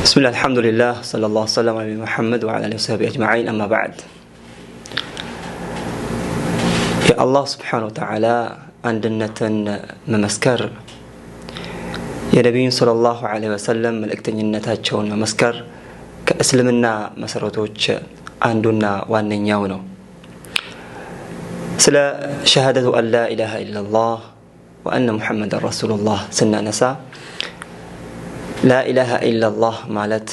بسم الله الحمد لله صلى الله وسلم على محمد وعلى آله وصحبه أجمعين أما بعد። የአላህ ስብሓን ወተዓላ አንድነትን መመስከር፣ የነቢዩን ሰለላሁ ዐለይሂ ወሰለም መልእክተኝነታቸውን መመስከር ከእስልምና መሰረቶች አንዱና ዋነኛው ነው። ስለ ሸሃደቱ አን ላ ኢላሃ ኢለላህ ወአነ ሙሐመድን ረሱሉላህ ስናነሳ ላኢላሃ ኢለላህ ማለት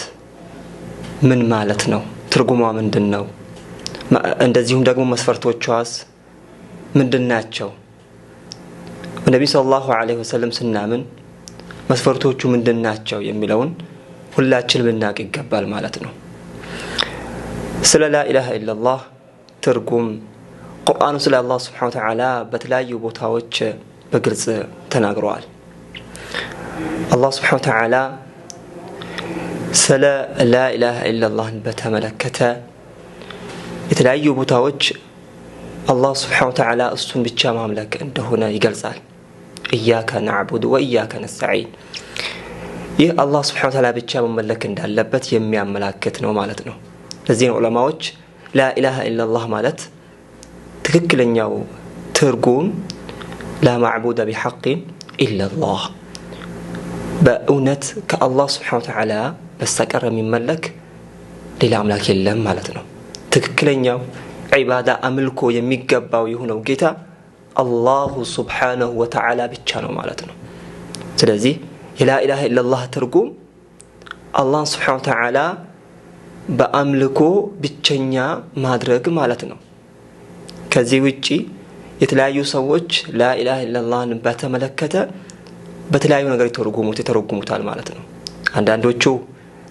ምን ማለት ነው? ትርጉሟ ምንድን ነው? እንደዚሁም ደግሞ መስፈርቶቿስ ምንድን ናቸው? በነቢዩ ሰለላሁ ዐለይሂ ወሰለም ስናምን መስፈርቶቹ ምንድን ናቸው የሚለውን ሁላችንም ልናውቅ ይገባል ማለት ነው። ስለ ላኢላሃ ኢለላህ ትርጉም ቁርአኑ ስለ አላህ ስብሓነ ወተዓላ በተለያዩ ቦታዎች በግልጽ ተናግረዋል። አላህ ስብሓነ ወተዓላ ስለ ላኢላሃ ኢለላህን በተመለከተ የተለያዩ ቦታዎች አላህ ስብሓነ ወተዓላ እሱን ብቻ ማምለክ እንደሆነ ይገልጻል። ኢያከ ነዕቡድ ወኢያከ ነስተዒን። ይህ አላህ ስብሓነ ወተዓላ ብቻ መመለክ እንዳለበት የሚያመላክት ነው ማለት ነው። ለዚህ ነው ዑለማዎች ላኢላሃ ኢለላህ ማለት ትክክለኛው ትርጉም ላ ማዕቡደ ቢሐቂን ኢለላህ፣ በእውነት ከአላህ ስብሓነ ወተዓላ በስተቀር የሚመለክ ሌላ አምላክ የለም ማለት ነው። ትክክለኛው ዒባዳ አምልኮ የሚገባው የሆነው ጌታ አላሁ ስብሓነሁ ወተዓላ ብቻ ነው ማለት ነው። ስለዚህ የላኢላሃ ኢለላህ ትርጉም አላህን ስብሓነ ወተዓላ በአምልኮ ብቸኛ ማድረግ ማለት ነው። ከዚህ ውጪ የተለያዩ ሰዎች ላኢላሃ ኢለላህን በተመለከተ በተለያዩ ነገር የተረጉሙታል ማለት ነው። አንዳንዶቹ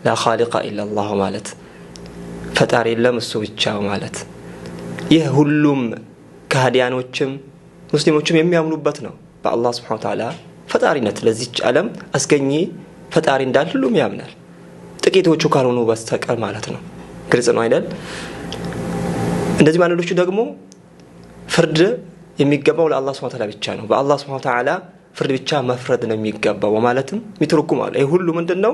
ላ ኻሊቀ ኢለላህ ማለት ፈጣሪ የለም እሱ ብቻ ማለት፣ ይህ ሁሉም ከሃዲያኖችም ሙስሊሞችም የሚያምኑበት ነው። በአላህ ስብሓነ ወተዓላ ፈጣሪነት ለዚች ዓለም አስገኚ ፈጣሪ እንዳለ ሁሉም ያምናል፣ ጥቂቶቹ ካልሆኑ በስተቀር ማለት ነው። ግልጽ ነው አይደል? እንደዚህ አንዳንዶቹ ደግሞ ፍርድ የሚገባው ለአላህ ስብሓነ ወተዓላ ብቻ ነው፣ በአላህ ስብሓነ ወተዓላ ፍርድ ብቻ መፍረድ ነው የሚገባው በማለትም የሚተረጉም አለ። ይህ ሁሉ ምንድን ነው?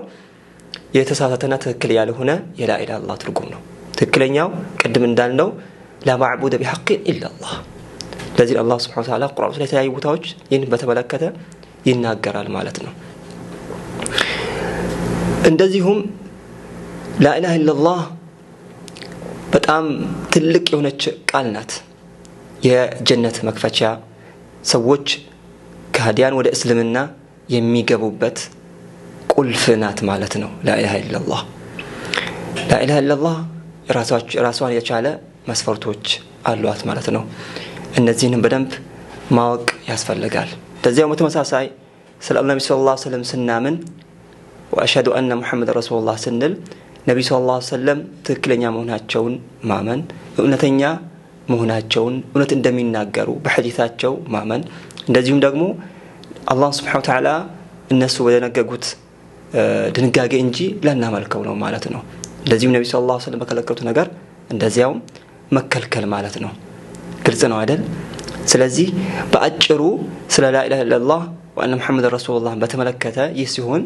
የተሳሳተና ትክክል ያልሆነ የላኢላሃ ኢለላህ ትርጉም ነው። ትክክለኛው ቅድም እንዳልነው ላ ማዕቡደ ቢሐቂን ኢለላህ። ለዚህ አላህ ስብሓነ ወተዓላ ቁርአን ላይ የተለያዩ ቦታዎች ይህን በተመለከተ ይናገራል ማለት ነው። እንደዚሁም ላኢላሃ ኢለላህ በጣም ትልቅ የሆነች ቃል ናት። የጀነት መክፈቻ፣ ሰዎች ከሃዲያን ወደ እስልምና የሚገቡበት ቁልፍ ናት ማለት ነው። ላኢላሃ ኢለላህ ላኢላሃ ኢለላህ ራሷን የቻለ መስፈርቶች አሏት ማለት ነው። እነዚህንም በደንብ ማወቅ ያስፈልጋል። እንደዚያው በተመሳሳይ ስለ ነቢ ሰለላሁ ዐለይሂ ወሰለም ስናምን ወአሽሀዱ አነ ሙሐመድ ረሱሉላህ ስንል ነቢ ሰለላሁ ዐለይሂ ወሰለም ትክክለኛ መሆናቸውን ማመን፣ እውነተኛ መሆናቸውን፣ እውነት እንደሚናገሩ በሐዲታቸው ማመን፣ እንደዚሁም ደግሞ አላህ ስብሓነ ወተዓላ እነሱ በደነገጉት ድንጋጌ እንጂ ላናመልከው ነው ማለት ነው። እንደዚሁም ነቢ ሰለላሁ ዐለይሂ ወሰለም በከለከሉት ነገር እንደዚያውም መከልከል ማለት ነው። ግልጽ ነው አይደል? ስለዚህ በአጭሩ ስለ ላኢላሃ ኢለላህ ወአነ ሙሐመድ ረሱሉላህ በተመለከተ ይህ ሲሆን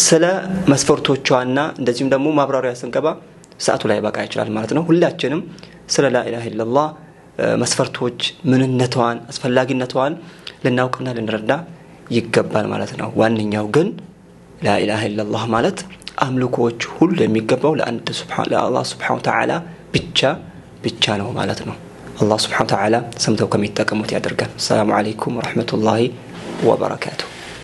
ስለ መስፈርቶቿና እንደዚሁም ደግሞ ማብራሪያ ስንገባ ሰዓቱ ላይ በቃ ይችላል ማለት ነው። ሁላችንም ስለ ላኢላሃ ኢለላህ መስፈርቶች ምንነቷን፣ አስፈላጊነቷን ልናውቅና ልንረዳ ይገባል ማለት ነው። ዋነኛው ግን ላኢላሃ ኢለላህ ማለት አምልኮዎች ሁሉ የሚገባው ለአንድ ለአላህ ስብሓነ ወተዓላ ብቻ ብቻ ነው ማለት ነው። አላህ ስብሓነ ወተዓላ ሰምተው ከሚጠቀሙት ያደርጋል። ሰላሙ ዓለይኩም ወረሕመቱላሂ ወበረካቱሁ።